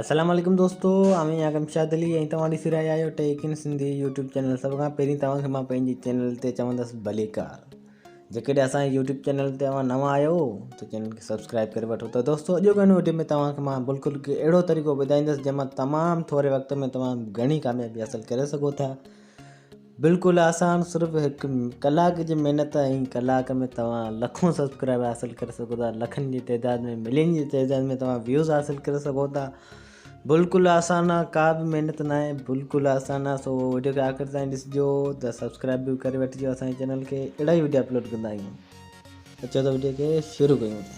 السلام عليڪم دوستو آئون آهيان ڪمشاد علي ۽ توهان ڏسي رهيا آهيو tech in Sindhi YouTube channel. سڀ کان پهرين توهان کي مان پنهنجي چينل تي چوندس ڀليڪار. جيڪڏهن اسان جي يوٽيوب چينل تي اوهان نوان آهيو ته چينل کي سبسڪرائب ڪري وٺو. ته دوستو اڄوڪي هن وڊيو ۾ توهان کي مان بلڪل اهڙو طريقو ٻڌائيندس جنهن مان تمام ٿوري وقت ۾ توهان گهڻي ڪاميابي حاصل ڪري سگهو ٿا. بلڪل آسان، صرف هڪ ڪلاڪ جي محنت ۽ ڪلاڪ ۾ توهان لکون سبسڪرائبر حاصل ڪري سگهو ٿا، لکن جي تعداد ۾ ملين جي تعداد ۾ توهان ويوز حاصل ڪري سگهو ٿا. بلڪل آسان آ، ڪا به محنت نه آهي، بلڪل آسان آ. سو وڊيو کي آخر تائين ڏسجو ته سبسڪرائب به ڪري وٺجو اسان جي چينل کي، اهڙا ئي وڊيو اپلوڊ ڪندا آهيون. اچو ته وڊيو کي شروع ڪيون ٿا.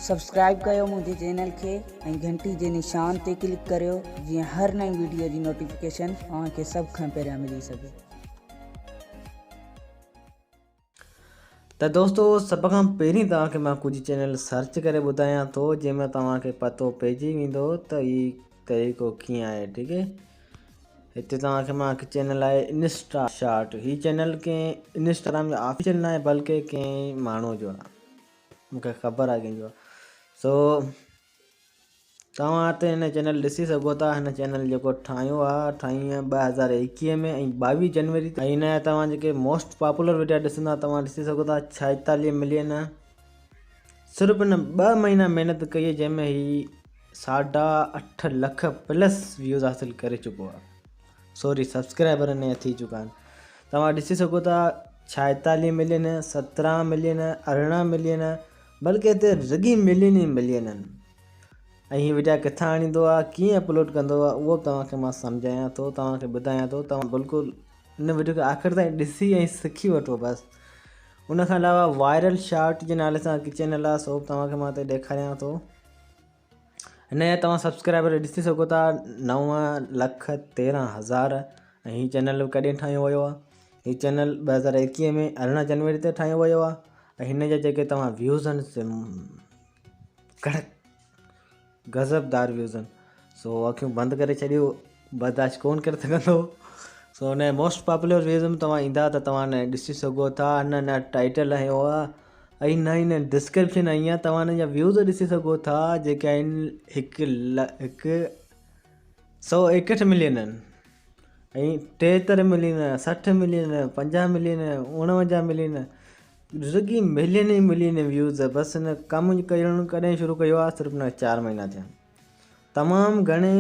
سبسڪرائب ڪيو منهنجي چينل کي ۽ گهنٽي جي نشان تي ڪلڪ ڪريو جيئن هر نئين وڊيو جي نوٽيفڪيشن اوهان کي سڀ کان پهريان ملي سگهي. ته دوستو سڀ کان پهرين توهان کي مان ڪجهه چينل سرچ ڪري ٻڌايان ٿو جنهن ۾ توهان کي پتو پئجي ويندو ته هي طريقو ڪيئن آهي. ٺيڪ آهي، هتي توهان کي مان هڪ چينل آهي انسٽا شارٽ. هي چينل ڪنهن انسٽاگرام جو آفيشل ناهي بلڪه ڪنهن ماڻهو جو آهي، مونکي خبر آهي ڪنهن جو آهي. سو توهان هتي هن چينل ڏسي سگهو ٿا. هن چينل جيڪو ٺاهيو آهي، ٺاهيو آهي 2021 ۾ ۽ 22 جنوري تي. ۽ هن جا توهان جيڪي موسٽ پاپولر وڊيا ڏسندا توهان ڏسي سگهو ٿا 46 ملين. صرف هن 2 مهينا محنت ڪئي آهي جنهن ۾ هي 8.5 لک پلس ويوز حاصل ڪري چڪو آهي. سوري سبسڪرائبر هن جا ٿي چڪا آهن. توهان ڏسي سگهو ٿا 46 ملين، 17 ملين، 18 ملين، بلڪه هتي رڳي ملين ئي ملين آهن. ۽ هي وڊيا ڪٿان آڻيندو آهي، ڪيئن اپلوڊ ڪندو آهي، اهو به توهان کي مان سمجهايان ٿو، توهان کي ٻڌايان ٿو. توهان بلڪل ان وڊيو کي آخر تائين ڏسي ۽ سکي وٺو بس. ان کان علاوه وائرل شارٽ جي نالي سان هڪ چينل آهي، سو به توهان کي مان هتي ڏيکاريان ٿو. هن جا توهان سبسڪرائبر ڏسي سگهو ٿا 9,13,000. ۽ هي چينل به ڪڏهن ٺاهيو ويو آهي؟ هي چينل 2021 ۾ 18 جنوري تي ٺاهيو ويو آهي. ۽ هن جا جيڪي توهان ويوز آهن سي ڪڙڪ غضب دار ويوز آهن. سو اکيون بند ڪري ڇڏيو، برداشت ڪون ڪري سگهندو. سو هن موسٽ پاپولر ويوز ۾ توهان ايندا ته توهان ڏسي سگهو ٿا. هن نه ٽائٽل هنيو آهي ۽ نه هن ڊسڪرپشن هنئي آهي. توهان هن جا ويوز ڏسي سگهو ٿا جيڪي آهن 161 ملين آهن ۽ 73 ملين، 60 ملين، 50 ملين، 49 ملين، رڳي ملين ئي ملين ويوز. بس هن ڪم ڪرڻ ڪڏهن شروع ڪيو آهي؟ صرف نه 4 مهينا ٿيا آهن. تمام گهڻي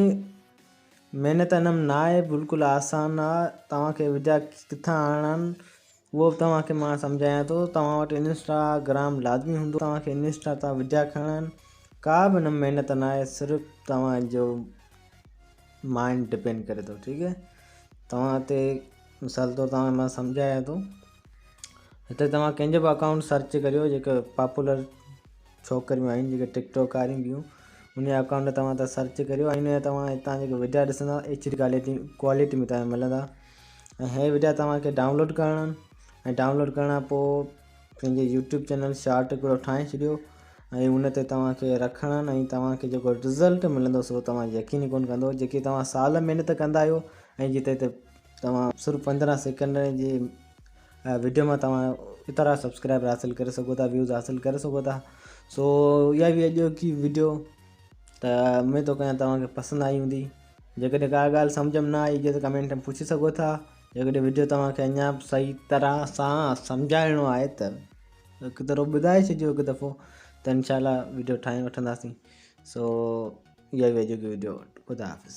محنت هن ۾ نه آهي، بلڪل آسان آهي. توهان کي وڊيا ڪٿان آڻڻا آهن اهو به توهان کي مان سمجهايان ٿو. توهان وٽ انسٽا گرام لازمي هوندو، توهان کي انسٽا تان وڊيا کڻڻا آهن. ڪا به هن ۾ محنت نه آهي، صرف توهان جو مائنڊ ڊپينڊ ڪري ٿو. ٺيڪ آهي، توهان هتي مثال طور توهان کي مان سمجهايان ٿو. هتي توهان ڪنهن جو به اڪائونٽ سرچ ڪريو، جيڪي پاپولر ڇوڪريون آهن جيڪي ٽڪ ٽاڪ واريون ٻيون، ان جا اڪائونٽ توهان هتان سرچ ڪريو ۽ ان جا توهان هتان جيڪي وڊيا ڏسندا ايڇ ڊي ڪوالٽي ۾ توهان ملندا. ۽ هي وڊيا توهان کي ڊائونلوڊ ڪرڻا آهن ۽ ڊائونلوڊ ڪرڻ کان پوء پنهنجي يوٽيوب چينل شارٽ هڪڙو ٺاهي ڇڏيو ۽ ان تي توهان کي رکڻا آهن ۽ توهان کي جيڪو رزلٽ ملندو سو توهان يقين ئي ڪونه ڪندو. جيڪي توهان سال محنت ڪندا آهيو ۽ جتي تي توهان صرف 15 سيڪنڊ جي وڊيو مان توهان ايترا سبسڪرائبر حاصل ڪري سگهو ٿا، ويوز حاصل ڪري سگهو ٿا. سو اها هئي اڄوڪي وڊيو، ته اميد ٿو ڪيان توهان کي پسند آئي هوندي. جيڪڏهن ڪا ڳالهه سمجهه ۾ نه آئي هجي ته ڪمينٽ ۾ پڇي سگهو ٿا. جيڪڏهن وڊيو توهان کي اڃا به صحيح طرح سان سمجهائڻو آهي ته هڪ دفعو ٻڌائي ڇڏجو هڪ دفعو ته انشاء الله وڊيو ٺاهي وٺنداسين. سو اها هئي اڄوڪي وڊيو. خدا حافظ.